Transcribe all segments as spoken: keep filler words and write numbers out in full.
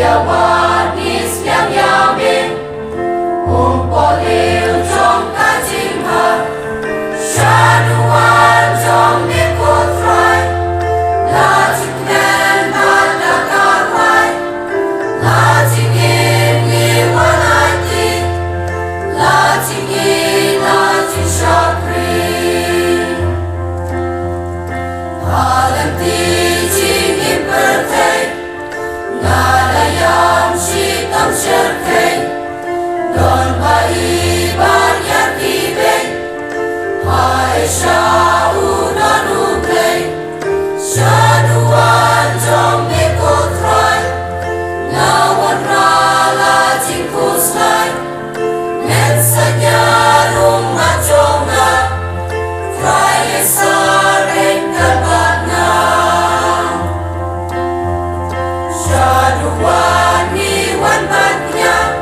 Wat ngi sliang ïa me, kum u pohliew jong ka jingbha. Shaduwan jong me ko Trai, la jingkmen bad la karwai, la jingim ngi wan aiti, la jingïeit, la jingshakri. Ha lynti jingim pyrthei, nga la ïam shitom shyrkhei, don ba i ban ïa ki bei. Hooid sha u don U Blei, shaduwan jong me ko Trai, nga wanrah la jingkhuslai. Men satia rung ma jong nga, Trai, ïa sareng ka bad nga. Shaduwan ngi wan ban pynïap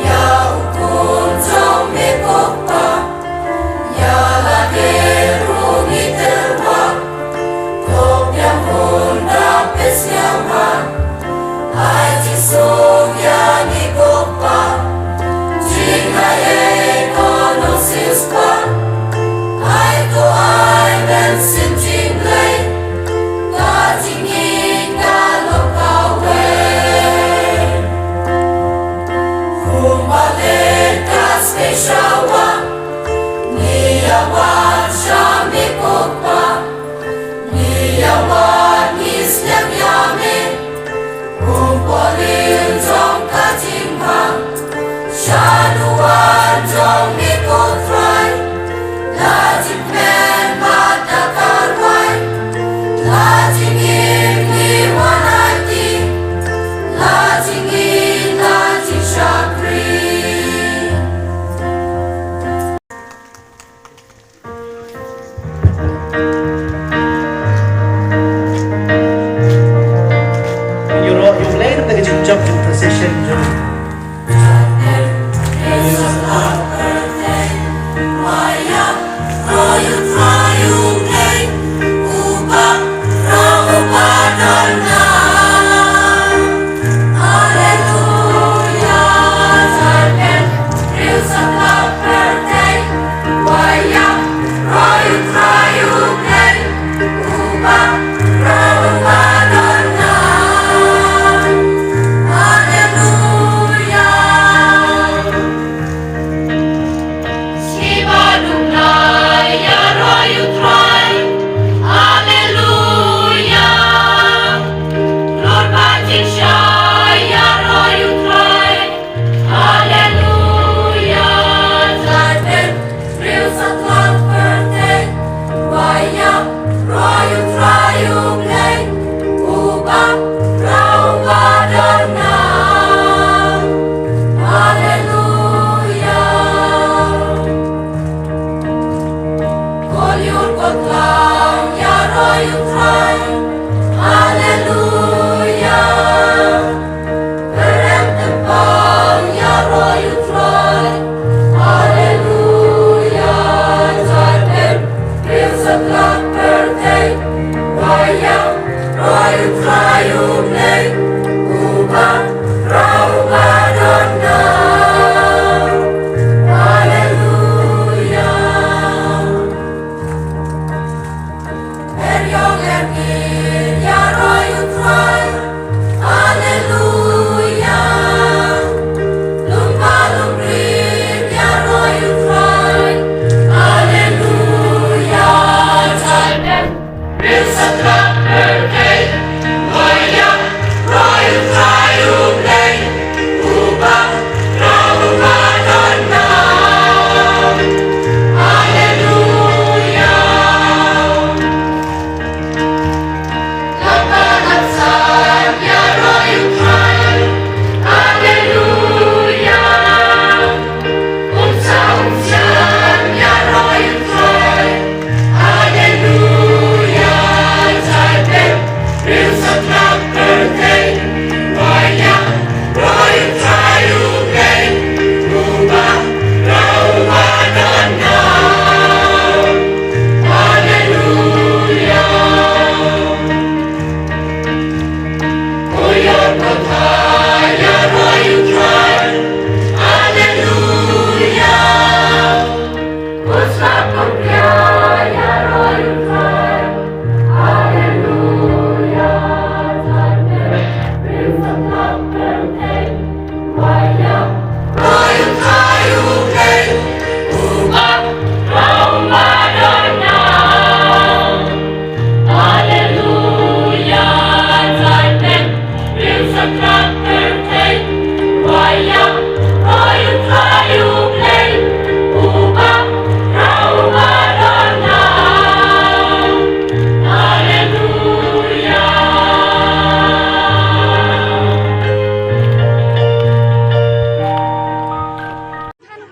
ïa u khun jong me ko Kpa. Ïa lade ruh ngi tyrwa, to biang hun da pyrshang ha. Ai jingsuk ïa ngi ko Kpa, jingaiei ko nongsiewspah. Ai to ai ban sngewthuh Blei, ka jingïeit ka long kawei. Kumba leit ka special wa, ngi ïa wan sha me ko Kpa. Ngi ïa wan ngi sliang ïa me, kum u pohliew jong ka jingbha. Shaduwan jong me ko Trai, la jingkmen bad la karwai, la jingim ngi wan aiti, la jingïeit, la jingshakri. Ïaroh ïa U Blei da ka jingjop jong ka session jong.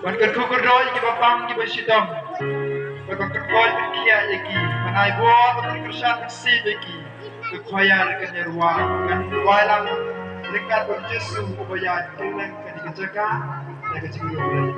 Ban kyrkhu kyrdoh ïa kiba pang kiba shitom. Ban kyrkhu ban khiah ïa ki. Ban ai bor ban kyrkhu kyrshan ban sih ïa ki. Ka choir kan ïa rwai, kan rwai lang ryngkat bad Jisu uba ïaid kylleng kane ka jaka, ïa ka jingïaid.